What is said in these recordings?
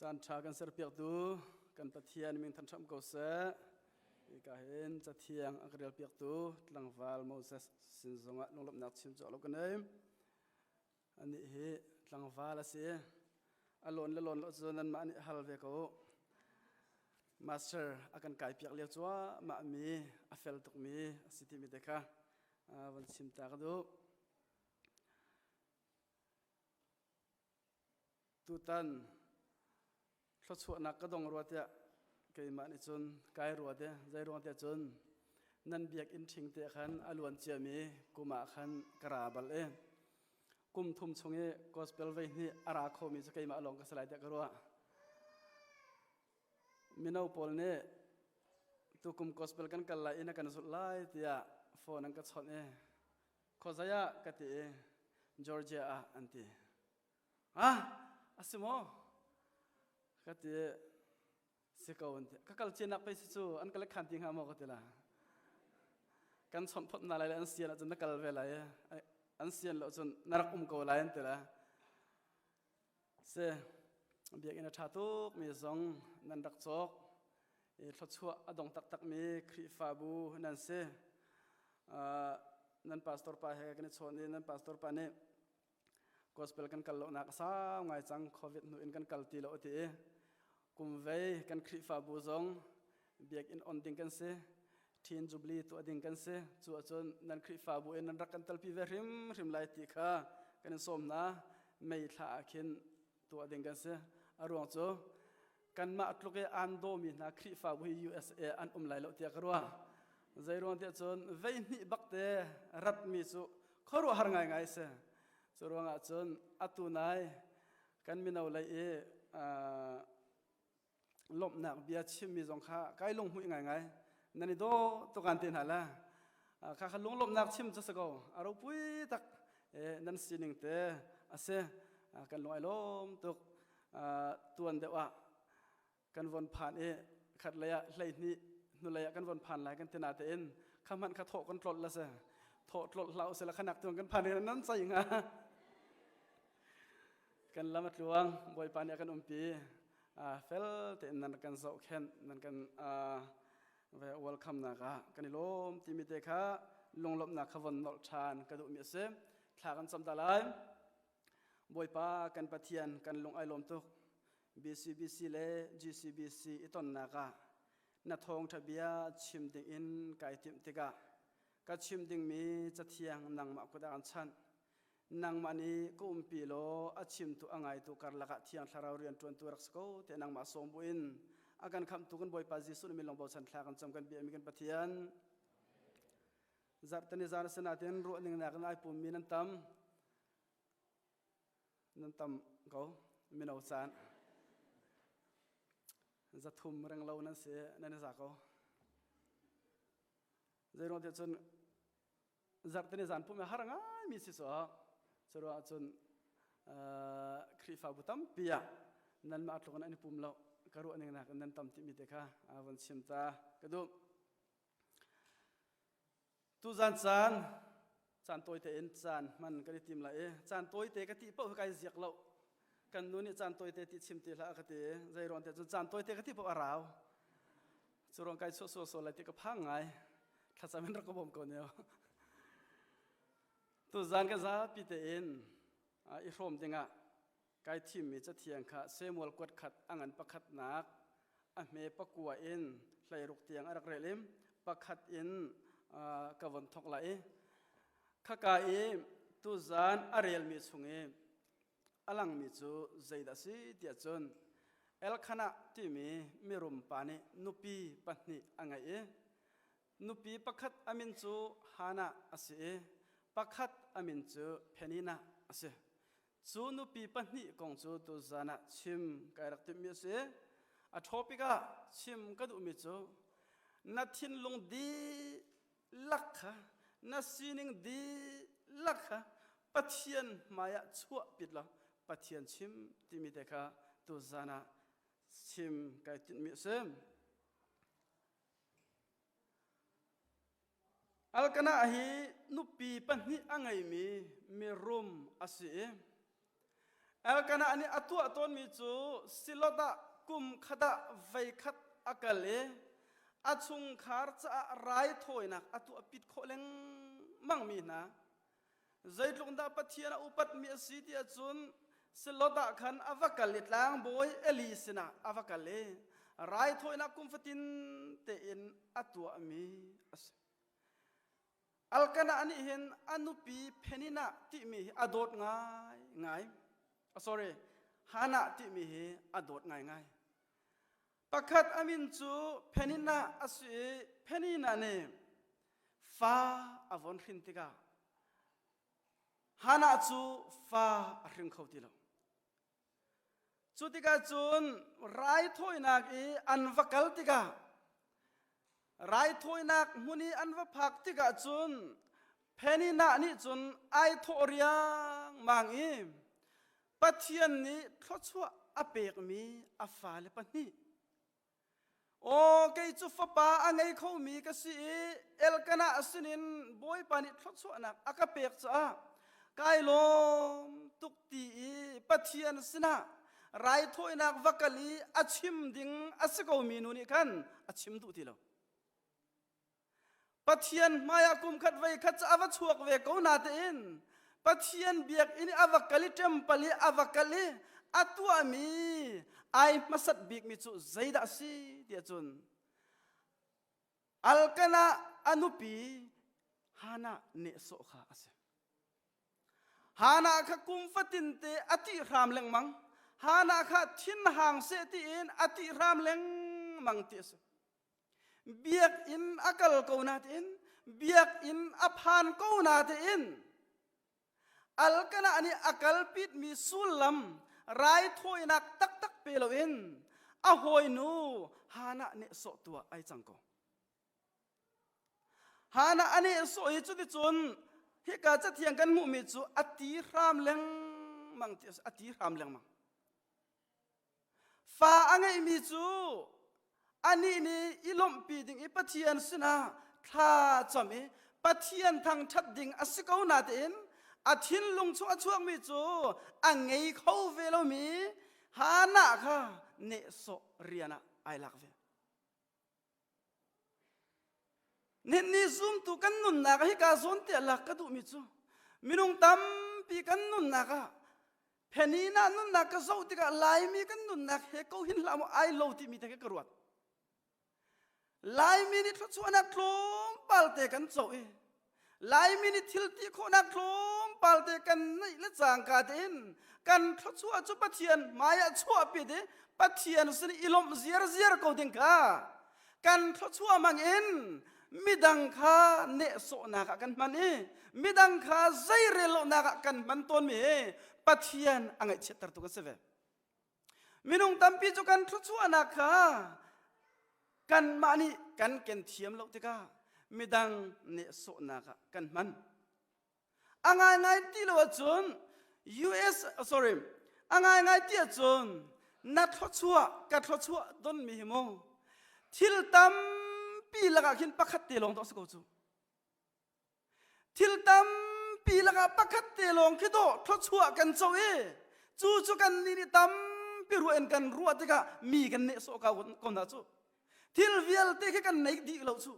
Caan ṭha kan serpiaktu kan Pathian min thanṭham ko seh. Hika hin cathiang a ka relpiaktu tlangval Moses sin zongah lunglawmhnak chim cawk lo ka nei. Anih hi tlangval a si. A lawn le lawn lo cu nanmah nih hal ve ko. Master a kan kai piak lio cuahmah mi a fel tukmi a si timi te kha van chim ta ka duh. Tutan thluachuahnak ka dong rua tiah keimah nih cun kai rua te zei ruang tiah cun nan biakinn ṭhing te khan a luan ciami kum ah khan ka ra bal i kum thum chung i gospel vei hnih a ra khomi cu keimah lawng ka si lai tiah ka ruah. Mino pawl nih tukum gospel kan kal lai i na kan zulh lai tiah phone an ka chawnh i Khuazei ah ka ti i Georgia ah an ti. Ah, a si maw? Ka ti si ko an ti. Ka kal cianak pei si cu an ka lek khan ti hnga maw ka ti la. Kan chawnh phot na lai le an sian ahcun na kal ve lai an sian lo cun na rak um ko lai an ti la. Si, biakinn a ṭha tuk mi zong nan rak cawk i thluachuah a dong taktak mi Khrihfabu nan si. Nan pastor pa he kan i chawn i nan pastor pa nih gospel kan kal lonak a sau ngai cang COVID hnu in kan kal ti lo a ti i kum vei kan Khrihfabu zong biakinn on ding kan si Teen Jubilee tuah ding kan si. Cu ahcun nan Khrihfabu in nan rak kan telpi ve hrimhrim lai ti kha kan in sawm hna. May thla ah khin tuah ding kan si. A ruang cu kanmah tluk i aan dawmi hna Khrihfabu hi USA an um lai lo tiah ka ruah. Zei ruang tiah cun vei hnih bak te ratmi cu khuaruahhar ngaingai si. Cu ruangah cun atu nai kan mino lei i lawmhnak bia chimmi zong kha kai lunghmuih ngaingai nan i daw tukan te hna la kha kha lunglawmhnak chim cu si ko a ropui tak nan sining te a si kan lung ai lawm tuk tuan deuh ah kan von phan i khat lei ah hleihnih hnulei ah kan von phan lai kan tina tein kha hmanh kha thawh kan tlolh la si thawh tlolh hlah usila khanak tuan kan phan nan cai nga Kan lam a tluang, Bawipa nih a kan umpi. Fel tein nan kan zohkhenh, nan kan ve welcome nak ah kan i lawm timi te kha lunglawmhnak kha von nolh ṭhan ka duhmi a si. Thla kan cam ta lai. Bawipa kan Pathian kan lung ai lawm tuk. BCBC le GCBC i tonnak ah na thawngṭha bia chim ding in kai timh tikah ka chim dingmi cathiang nangmah kut ah kan chanh. Nangmah nih ka umpi law a chimtu a ngaitu karlak ah Thiang Thlarau rianṭuantu rak si ko tiah nangmah sawm buin a kan khamhtu kan Bawipa Jesuh na min lawng bochan thla kan cam kan biami kan Pathian. Zarhteni zan a si nain ruahning nakin ai pummi nan tam. Nan tam ko mino caan. Zathum renglo nan si nan i za ko. Zeiruang tiah cun zarhteni zan pumh har ngaimi si cu curuang cun Khrihfabu tampi ah nanmah tluk in an i pum lo ka ruah ning nak in nan tam timi te kha von chim ta ka duh tuzan caan caan tawi te in caan hman kan i tim lai i caan tawi te ka ti paoh kai ziak lo kan nu nih caan tawi te ti chim ti hlah ka ti zei ruang te cun caan tawi te ka ti paoh a rau cu ruang kai chuah sual sual lai ti ka phang ngai thlacam in rak ka bawm ko neo tuzan ka zapi tein i hrawm dingah kai thimmi cathiang kha Samuel kuat khat a ngan pakhatnak a hme pakua in hleiruk tiang a rak rel i pakhat in ka von thok lai i khaka i tuzan a relmi chung i a langmi cu zeidah a si tiah cun Elkanah timi mirum pa nih nupi pahnih a ngeih i nupi pakhat a min cu Hannah a si i pakhat a min cu Peninnah a si. Cu nupi pahnih kong cu tuzan ah chim kai rak timhmi a si. A topic ah chim ka duhmi cu na thinlung dihlak kha na sining dihlak kha Pathian hmaiah chuahpit law Pathian chim timi te kha tuzan ah chim kai tinhmi a si. Elkanah hi nupi pahnih a ngeimi mirum a si i. Elkanah nih a tuah tawnmi cu Shiloh ah kum khat ah voikhat a kal i a chungkhar caah raithawinak a tuahpit khawh lengmangmi hna. Zeitluk dah Pathian a upatmi a si ti ahcun Shiloh ah khan a va kal i tlangbawi Eli sinah a va kal i raithawinak kum fatin tein a tuahmi a si. Elkanah nih hin a nupi Peninnah timi hi a dawt ngaingai. Oh, sorry, Hannah timi hi a dawt ngaingai. Pakhat a min cu Peninnah a si i Peninnah nih fa a von hrin tikah Hannah cu fa a hring kho ti lo. Cu tikah cun raithawinak i an va kal tikah raithawinak hmun i an va phak tikah cun Peninnah nih cun ai thawh riangmang i Pathian nih thluachuah a pekmi a fale pahnih Aw kei cu fapa a ngei khomi ka si i Elkanah sinin Bawipa nih thluachuahnak a ka pek caah kai lawm tuk ti i Pathian sinah raithawinak va kal i a chim ding a si komi nu nih khan a chim duh ti lo. Pathian hmaiah kum khat voi khat cu a va chuak ve ko natein Pathian biakinn i a va kal i temple i a va kal i a tuahmi ai hmasat bikmi cu zeidah a si tiah cun Alkanah a nupi Hannah nehsawh kha a si. Hannah kha kum fatinte a ti hram lengmang. Hannah kha thinhang seh tiin a ti hram lengmang ti a si. Biakinn a kal ko natein biakinn a phan ko natein Alkanah nih a kalpitmi sullam raithawinak taktak pe loin a hawinu Hannah nih sawh tuah ai cang ko. Hannah a nehsawh i cuticun hika cathiang kan hmuhmi cu a ti hram lengmang ti a si, a ti hram lengmang. Fa a ngeihmi cu anih nih i lawmhpi ding i Pathian sinah thla cam i Pathian thangṭhat ding a si ko natein a thinlung chung a chuakmi cu a ngei kho ve lomi Hannah kha nehsawh rian ah ai lak ve. Nihin zumtu kan nunnak ah hika zawn te lak ka duhmi cu minung tampi kan nunnak ah Phenina nunnak ka zoh tikah Laimi kan nunnak he ko hin hlah maw ai lo timi te ka ruat. Laimi nih thluachuahnak tlawmpal te kan co i Laimi nih thil ti khawhnak tlawmpal te kan neih le cangka tein kan thluachuah cu Pathian hmai ah chuahpi i Pathian sin i lawmh ziarziar ko ding kha kan thluachuah hmang in midang kha nehsawhnak ah kan hman i midang kha zeirel lonak ah kan hman tawnmi hi Pathian a ngaihchiattertu kan si ve. Minung tampi cu kan thluachuahnak kha kanmah nih kan ken thiam lo tikah midang nehsawhnak ah kan hman. A ngaingai ti lo ahcun US sorry a ngaingai ti ahcun na thluachuah ka thluachuah donmi hi mu thil tampi lakah khin pakhat te lawng dawh si ko cu. Thil tampi lakah pakhat te lawng khi dawh thluachuah kan co i cu cu kan nih nih tampi ruah in kan ruah tikah mi kan nehsawh ko hna cu. Thil vialte khi kan nei dih lo cu.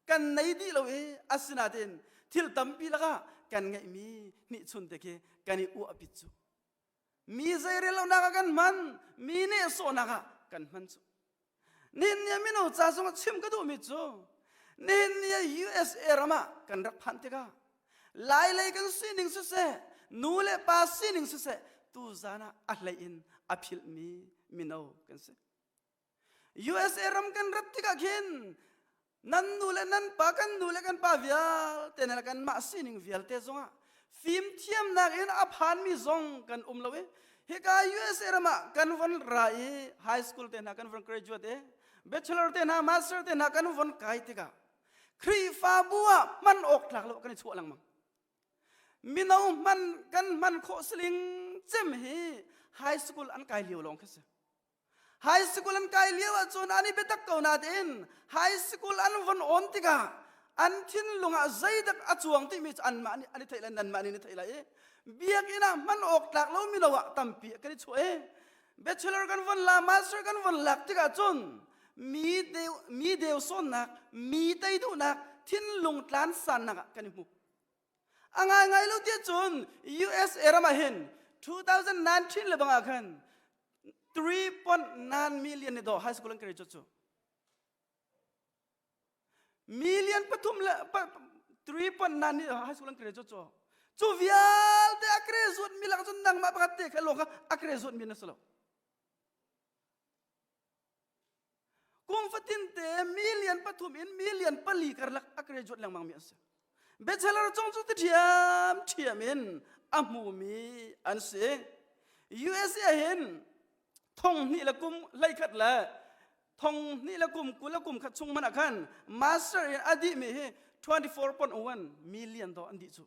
Kan nei dih lo i asinain thil tampi lakah kan ngeihmi hnihchun te khi kan i uahpit cu. Mi zeirel lonak ah kan hman, mi nehsawhnak ah kan hman cu. Nihin ni ah mino ca zong ah chim ka duhmi cu nihin ni ah USA ram ah kan rak phanh tikah Lailei kan sining siseh, nu le pa sining siseh, tuzan ah a hlei in a philhmi mino kan si. USA ram kan rat tikah khin nan nu le nan pa kan nu le kan pa vialte ne kan mah sining vialte zongah fimthiamnak in a phanmi zong kan um lo i hika USA ram ah kan von ra i high school te hna kan von graduate i bachelor te hna master te hna kan von kai tikah Khrihfabu ah hman awk tlak lo kan i chuah lengmang mino hman kan hman khawh siling cem hi high school an kai lio lawng khi si High school an kai lio ahcun an i biatak ko natein high school an von on tikah. An thinlung ah zeidak a cuang timi cu anmah nih an i theih lai, nanmah nih nan i theih lai i biakinn ah hman awk tlak lo mino ah tampi kan i chuah i bachelor kan von la, master kan von lak tikah cun mi deu mi deu sawnnak, mi tei duhnak, thinlung tlansannak ah kan i hmu. A ngaingai lo tiah cun USA ram ah hin 2019 le bang ah khan 3.9 million ni dawh high school an graduate cu. Million pathum le 3.9 ni high school an graduate cu. Cu vialte a graduate mi lak cun nangmah pakhat te kha lawng kha a graduate mi na si lo. Kum fatin te million pathum in million pali karlak a graduate lengmang mi an si. Bachelor cung cu ti ṭhiam ṭhiam in a hmumi an si. USA hin thong hnih le kum hleikhat le thong hnih le kum 20 le kum khat chung man ah khan master in a dihmi hi 24.1 million do an dih cu.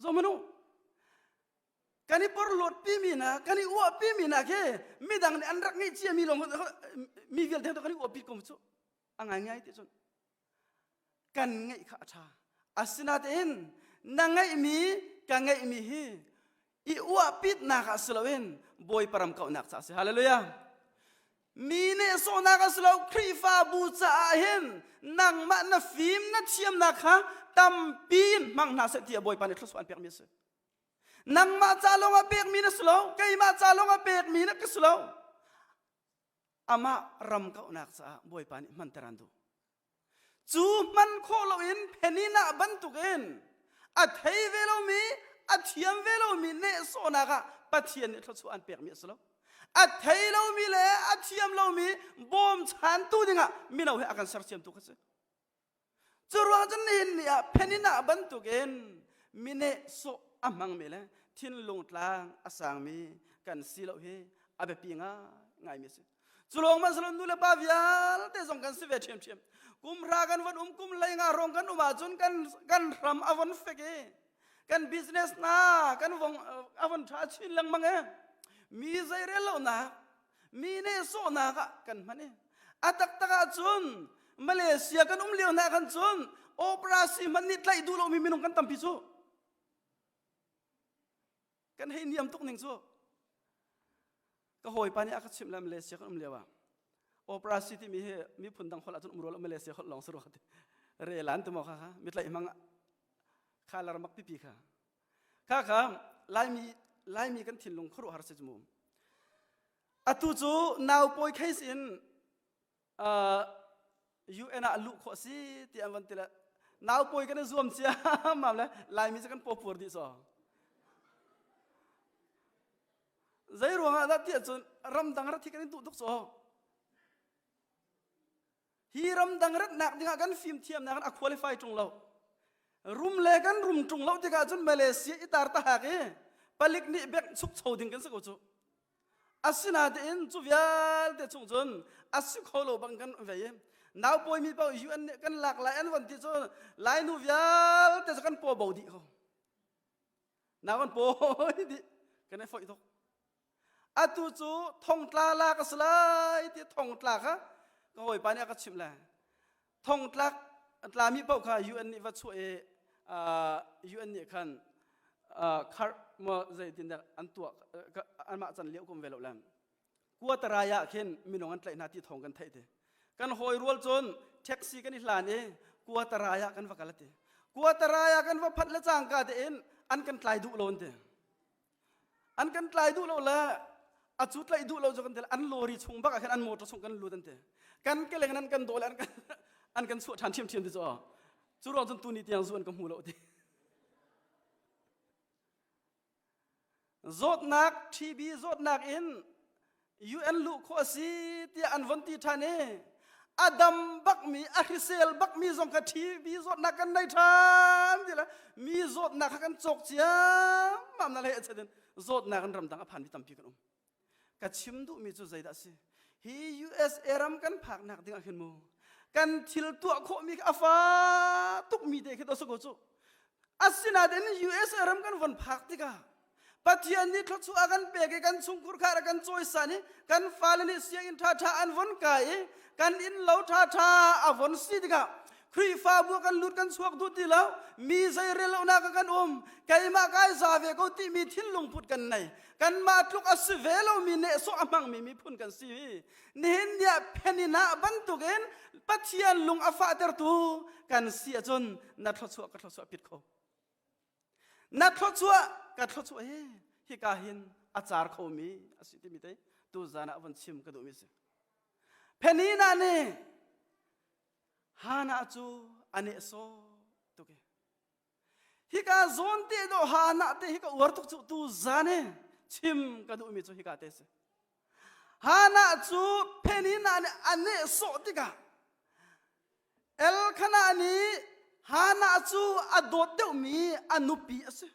Zo manu kan i porhlawt pimi na kan i uah pimi na khi midang nih an rak ngeih cia mi lawng mi vialte kan i uah pi ko cu a ngai ngai ti cun kan ngeih kha a ṭha asinatein na ngeihmi ka ngeihmi hi i uahpitnak ah si loin Bawipa ram kauhnak caah a si hallelujah mi nehsawhnak a si lo Khrihfabu caah hin nangmah na fim na thiamnak kha tampi in hmang hna seh tiah Bawipa nih thluachuah an pekmi a si nangmah ca lawng ah pekmi na si lo keimah ca lawng ah pekmi na ka si lo amah ram kauhnak caah Bawipa nih hmanter an duh. Cu hman khawh loin Peninnah bantukin a thei ve lomi, a thiam ve lomi nehsawhnak ah Pathian nih thluachuah an pekmi a si lo. A thei lomi le a thiam lomi bawmchantu dingah mino he a kan sersiamtu kha si. Cu ruang cun nihin ni ah Peninnah bantukin mi nehsawh a hmangmi le thinlung tlang a sangmi kan si lo hi a biapi ngaingaimi a si. Cu lawng man salon nu le pa vialte zong kan si ve ṭhiamṭhiam. Kum hra kan von um, kum hlei nga rong kan um ahcun kan, kan hram a von fek i kan business na kan vong a von ṭha chin lengmang e. Mi zeirel lonak mi nehsawhnak ah kan hman i a taktak ahcun Malaysia kan um lio hna khan cun operasi hmanh nih tlaih duh lomi minung kan tampi cu kan hei niam tuk ning cu ka hawipa nih a ka chimh le Malaysia kan um lio ah operasi timi hi miphun dang holh ahcun um rua lo Malaysia holh lawng si rua ti relan tu maw kha kha mi tlaih hmang kha lar mak pipi kha kha kha laimi laimi kan thinlung khuaruahhar si cu mu atu cu nau pawi case in UN ah luh khawh si ti an van ti le nau pawi kan i zuam cia mam le laimi cu kan paw pur dih so zei ruangah dah tiah cun ramdang rat hi kan in duh tuk so Hi ramdang ratnak dingah kan fimthiamnak in a qualify ṭung lo. Rum le kan rum ṭung lo tikah cun Malaysia i tar tahak i palik nih bek chukcho ding kan si ko cu. Asinain cu vialte chung cun a si kho lo bang kan vei i naupawi mi paoh UN nih kan lak lai an von ti cu Lainu vialte cu kan paw bo dih ko. Nau kan pawi dih kan i foih tuk. Atu cu thongtla la ka si lai ti thongtla kha ka hawipa nih a ka chimh le thongtlak tlami paoh kha UN nih va chuah i UN nih khan khar maw zeitin dah an tuah anmah can lio kum ve lo le kuatarai ah khin minung an tlaih hna ti thawng kan theih ti kan hawi rual cun taxi kan i hlan i kuatarai ah kan va kal ti kuatarai ah kan va phanh le cangka tein an kan tlai duh lo an ti An kan tlai duh lo le a cu tlaih duh lo cu kan ti an lawri chung bak ah khan an motor chung kan lut an ti. Kan keleng in an kan dawh le an kan an kan chuah ṭhan ṭhiamṭhiam ti cu aw. Cu ruang cun tuni tiang zu an ka hmu lo ti. Zawtnak TB zawtnak in UN luh khawh a si tiah an von ti ṭhan i a dam bakmi a hrisel bakmi zong kha TB zawtnak kan nei ṭhan ti le mi zawtnak kha kan cawk ciammam na le in zawtnak in ramdang a phanmi tampi kan um ka chim duhmi cu zeidah a si hi USA ram kan phaknak ding ah khin mu kan thil tuah khawhmi kha a fa tukmi te khi to ko cu asinain USA ram kan von phak tikah Pathian nih thluachuah a kan pek i kan chungkhur kha a kan cawisan i kan fale nih sianginn ṭhaṭha an von kai i kan innlo ṭhaṭha a von si tikah. Khrihfabu kan lut kan chuak duh ti lo. Mi zei rel lonak ah kan um. Keimah kai za ve ko timi thinlung put kan nei. Kanmah tluk a si ve lomi nehsawh a hmangmi miphun kan si. Nihin ni ah phenin ah bantukin Pathian lung a fahtertu kan si ahcun na thluachuah ka thluachuah pit kho. Na thluachuah ka thluachuah hi hika hin a car khomi a si timi te tu zan ah von chim ka duhmi si. Phenina nih Hana cu a nehsawh tuk i hika zawn te do Hana te hi ka uar tuk cu tu zan i chim ka duhmi cu hika te si. Hana cu Phenina nih a nehsawh tikah Elkanah nih Hannah cu a dawt deuhmi a nupi a si.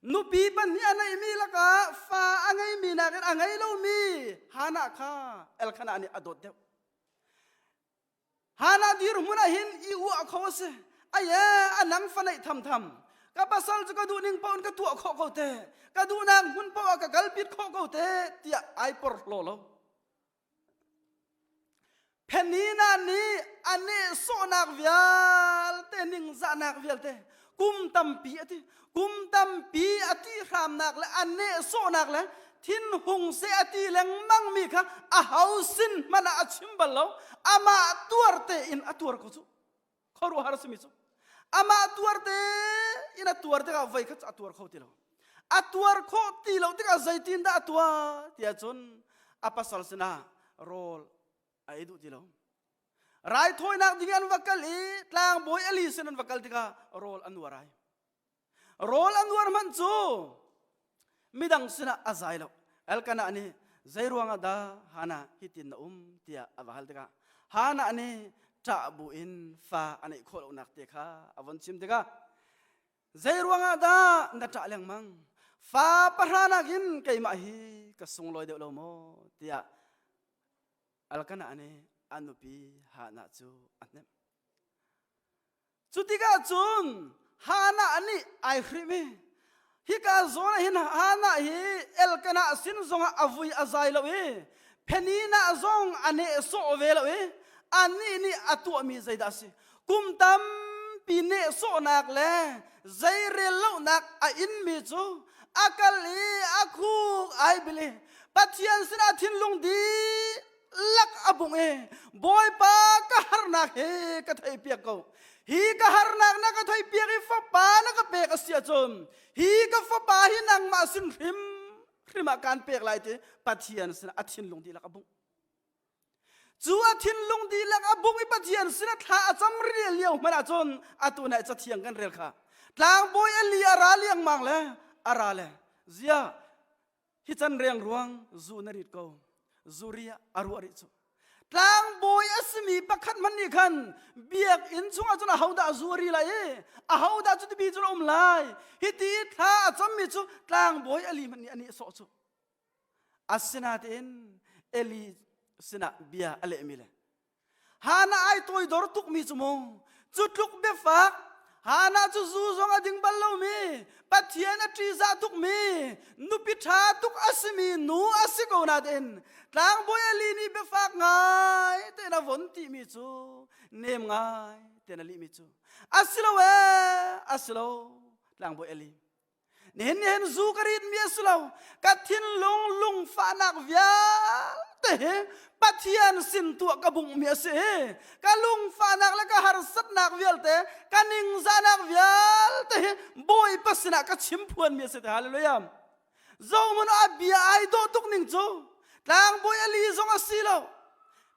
Nupi pahnih a neihmi lakah fa a ngeimi nakin a ngei lomi Hannah kha Elkanah nih a dawt deuh. Hannah dirhmun ah hin i uah kho a si. Aye, a nang fa neih thamtham. Ka pasal cu ka duh ning paoh in ka tuah khawh ko te. Ka duhnak hmun paoh ah ka kalpit khawh ko te tiah ai porhlaw lo. Phenina nih a nehsawhnak vialte ningzahnak vialte kum tampi a ti kum tampi a ti hramnak le a nehsawhnak le thinhung se a ti lengmang mi kha a ho sin hmanh ah a chim bal lo amah tuar tein a tuar ko cu khuaruahhar a simi cu amah tuar tein a tuar tikah voi khat cu a tuar kho ti lo a tuar khawh ti lo tikah zeitin dah a tuar tiah cun a pasal sinah rawl a ei duh ti lo raithawinak ding an va kal i tlangbawi Ali sin an va kal tikah rawl an nuar ai Rawl a nuar hmanh cu midang sinah a zai lo. Elkanah nih zei ruangah dah Hannah hitin na um tiah a va hal tikah Hannah nih ṭah buin fa a neih khawh lonak te kha a von chim tikah zei ruangah dah na ṭah lengmang fa pahra nakin keimah hi ka sunglawi deuh lo maw tiah Elkanah nih a nupi Hannah cu a hnemh. Cu tikah cun Hannah nih ai hrim i hika zawn ah hin Hannah hi Elkanah sin zongah a vui a zai lo i Peninnah zong a nehsawh ve lo i anih nih a tuahmi zeidah a si? Kum tampi nehsawhnak le zeirel lonak a inmi cu a kal i a khuk ai bil i Pathian sinah thinlung dihlak a bungh i Bawipa ka harnak hi ka theihpiak ko hi ka harnak na ka theihpiak i fapa na ka pek a si ahcun hi ka fapa hi nangmah sin hrim hrim ah kaan pek lai ti Pathian sinah a thinlung dihlak a bungh cu a thinlung dihlak a bungh i Pathian sinah thla a cam ril lio hmanh ahcun atu nai cathiang kan rel kha tlangbawi Ali a ra liangmang le a ra le zia hi can riangruang zu na rit ko zuri a ruah rih cu tlangbawi a simi pakhat hmanh nih khan biakinn chungah cun ahodah zu a ri lai i ahodah cu tibi cun a um lai hiti thla a cammi cu tlangbawi Ali hmanh nih a nih sawh cu asinatein Eli sinah bia a lehmi le Hana ai toidor tukmi cu mu cu tluk biafak Hana cu zu zong a ding bal lomi Pathian a ṭihzah tukmi nupi ṭha tuk a simi nu a si ko nain tlangbawi Ali nih biafak ngai tein a von timi cu nem ngai tein a lihmi cu a si lo ee a si lo tlangbawi Ali Nihin ni hin zu ka ritmi a si lo. Ka thinlung lungfahnak vialte hi Pathian sin tuah ka bunghmi a si. Ka lungfahnak le ka harsatnak vialte, ka ningzahnak vialte hi Bawipa sinah ka chim phuanmi a si. Hallelujah. Zohman a bia ai dawh tuk ning cu tlangbawi Ali zong a si lo.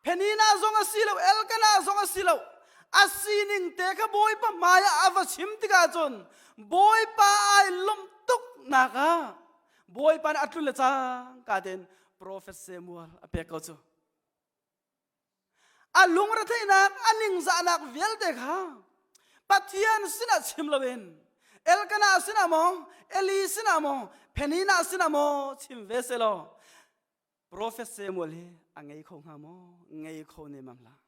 Phenina zong a si lo, Elkanah zong a si lo. A sining te kha Bawipa hmai ah a va chim tikah cun Bawipa ai lawmh tuk nak ah Bawipa nih a tlun le cangka tein Prophet Samuel a pek ko cu. A lungretheihnak, a ningzahnak vialte kha Pathian sinah chim loin Elkanah sinah maw, Eli sinah maw, Phenina sinah maw chim ve selaw Prophet Samuel hi a ngei kho hnga maw? Ngei kho ne mam hlah.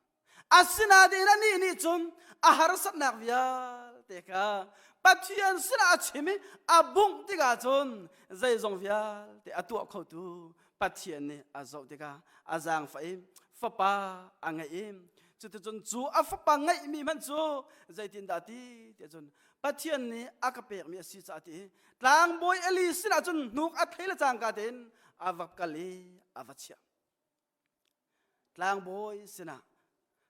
Asinain anih nih cun a harsatnak vialte kha Pathian sinah a chim i a bungh tikah cun zeizong vialte a tuah khotu Pathian nih a zoh tikah a zaangfah i fapa a ngeih i Cuticun cu a fapa ngeihmi hmanh cu zeitindah ti tiah cun Pathian nih a ka pekmi a si caah ti tlangbawi Eli sinah cun hnuk a thei le cangka tein a va kal i a va chiah. Tlangbawi sinah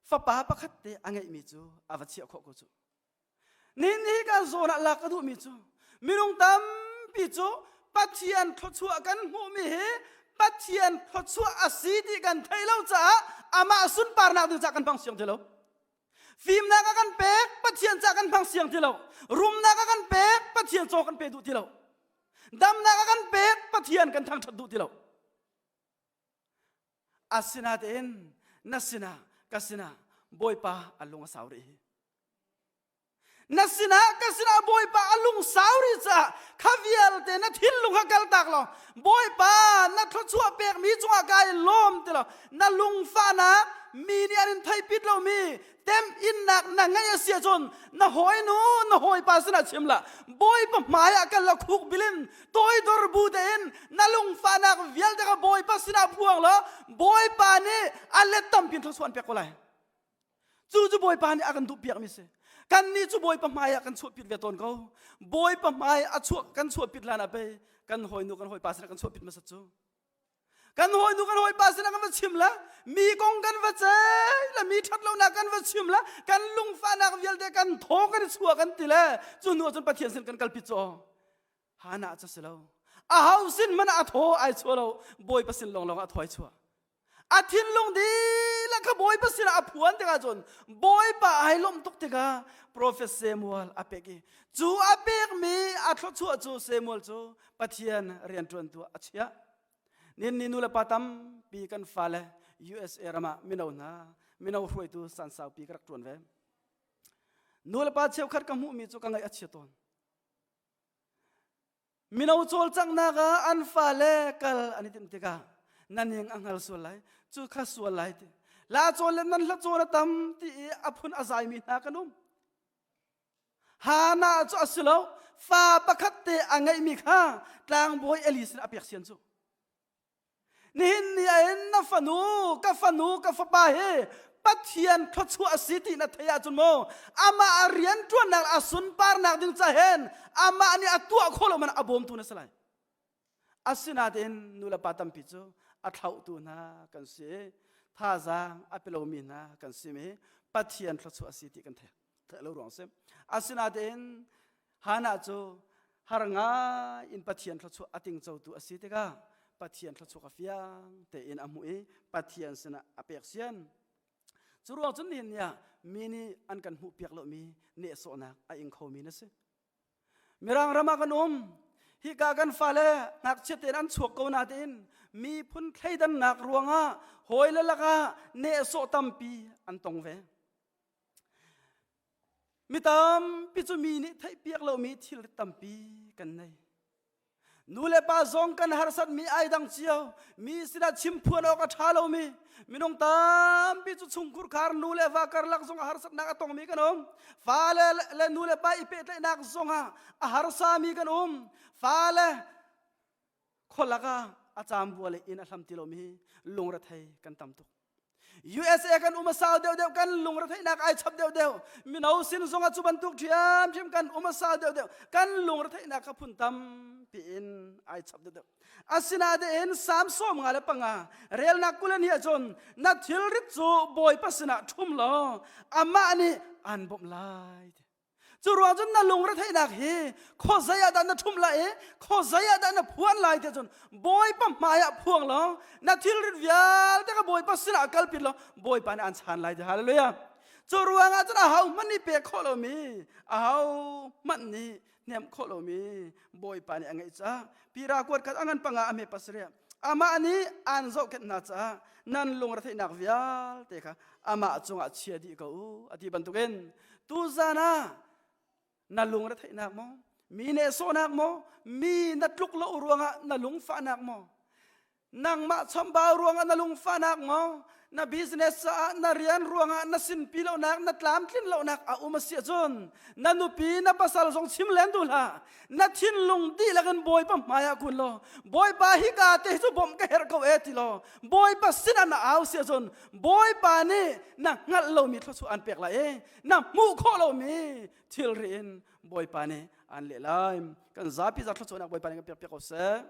fapa pakhat te a ngeihmi cu a va chiah khawh ko cu. Nihin hi kan zawn ah lak ka duhmi cu minung tampi cu Pathian thluachuah kan hmuhmi hi Pathian thluachuah a si ti kan theih lo caah amah sunparnak ding caah kan hmang siang ti lo. Fimnak a kan pek Pathian caah kan hmang siang ti lo. Rumnak a kan pek Pathian caw kan pe duh ti lo. Damnak a kan pek Pathian kan thangṭhat duh ti lo. Asinain na sinah ka sinah Bawipa a lung a sau rih hi. Na sinah ka sinah Bawipa a lungsau rih caah kha vialte na thinlung kha kaltak law Bawipa na thluachuah pekmi cungah kai lawm ti law na lungfahnak mi nih an in theipit lomi temhinnak na ngeih a si ahcun na hawinu na hawipa sinah chim la Bawipa hmai ah kal la khuk bilin toidor bu tein na lungfahnak vialte kha Bawipa sinah phuang law Bawipa nih a let tampi in thluachuah an pek ko lai. Cu cu Bawipa nih a kan duhpiakmi si. Kannih cu Bawipa hmai ah kan chuahpit ve tawn ko. Bawipa hmai a chuah kan chuahpit hlan ah pei kan hawinu kan hawipa sinah kan chuahpit hmasat cu. Kan hawinu kan hawipa sinah kan va chim la, mi kong kan va ceih la, mi ṭhat lonak kan va chim la, kan lungfahnak vialte kan thaw kan i chuah kan ti le cu hnu ah cun Pathian sin kan kalpi cu. Hana cu si lo. A ho sin hmanh ah a thaw ai chuah lo, Bawipa sin lawnglawng ah a thaw ai chuah. A thinlung dihlak kha Bawipa sinah a phuan tikah cun Bawipa ai lawmh tuk tikah Profet Samuel a pek i cu a pekmi a thluachuah cu Samuel cu Pathian rianṭuantu a chiah. Nin ni nu le pa tampi kan fale USA ram ah mino hna mino hruaitu san saupi ka rak ṭuan ve. Nu le pa cheukhat ka hmuhmi cu ka ngaih a chia tawn. Mino cawlcanghnak ah an fale kal an i timh tikah na ning a hngal sual lai, cu kha sual lai ti. La cawl le nan hla cawl a tam ti i a phun a zaimi hna kan um. Hana cu a si lo, fa pakhat te a ngeihmi kha tlangbawi Eli sin a pek sian cu. Nihin ni ah hin na fanu, ka fanu, ka fapa hi Pathian thluachuah a si ti na theih ahcun maw amah a rianṭuannak a sunparnak ding ca hin amah nih a tuah khawh lo man a bawmtu na si lai. Asinain nu le pa tampi cu a thlauhtu hna kan si, thazaang a pe lomi hna kan si mi Pathian thluachuah a si ti kan theih. Theih lo ruang si. Asinain Hannah cu har ngai in Pathian thluachuah a tingcotu a si tikah Pathian thluachuah a fiang tein a hmuh i Pathian sinah a pek sian. Cu ruang cun nihin ni ah mi nih an kan hmuh piak lomi nehsawhnak a ing khomi na si. Mirang ram ah kan um. Hika kan fale ngakchia tein an chuak ko natein miphun thleidannak ruangah hawile lakah nehsawh tampi an tong ve. Mi tampi cu mi nih theihpiak lomi thil tampi kan nei. Nu le pa zong kan harsatmi ai dang cio. Mi sinah chimphuan awk a ṭha lomi minung tampi cu chungkhur khar nu le va karlak zong ah harsatnak a tongmi kan um. Fale le nu le pa i pehtlaihnak zongah a harsami kan um. Fale khualak ah a caambua le inn a hlam ti lomi lungrethei kan tam tuk. USA kan um a sau deuhdeuh kan lungretheihnak ai chap deuhdeuh mino sin zong ah cu bantuk ṭhiamṭhiam kan um a sau deuhdeuh kan lungretheihnak kha phun tampi in ai chap deuhdeuh asinain Salm 55 relnak 20 hi ahcun na thilrit cu Bawipa sinah ṭhum law amah nih aan bawmh lai ti Cu ruang cun na lungretheihnak hi khuazei ah dah na ṭhumh lai i khuazei ah dah na phuan lai ti cun Bawipa hmai ah phuang law na thilrit vialte kha Bawipa sinah kalpi law Bawipa nih aan chan lai ti hallelujah. Cu ruangah cun aho hmanh nih pek khawh lomi aho hmanh nih hnemh khawh lomi Bawipa nih a ngeih caah pira kuat khat a ngan panga a hme pasarih amah nih aan zohkhenh hna caah nan lungretheihnak vialte kha amah cungah chia dih ko u a ti bantukin Tuzan ah na lungretheihnak maw, mi nehsawhnak maw, mi na tluk lo ruangah na lungfahnak maw? Nangmah chambau ruangah na lungfahnak maw, na business caah na rian ruangah na sinpi lonak, na tlamtlin lonak a um a si ahcun na nupi, na pasal zong chim len duh hlah. Na thinlung dihlak in Bawipa hmai ah kun law, Bawipa hika te hi cu bawmh ka herh ko e ti law, Bawipa sinah na au si ahcun Bawipa nih na hngalh lomi thluachuah an pek lai i na hmuh khawh lomi thilri in Bawipa nih aan leh lai. Kan zapi za thluachuahnak Bawipa nih kan pek piak ko seh.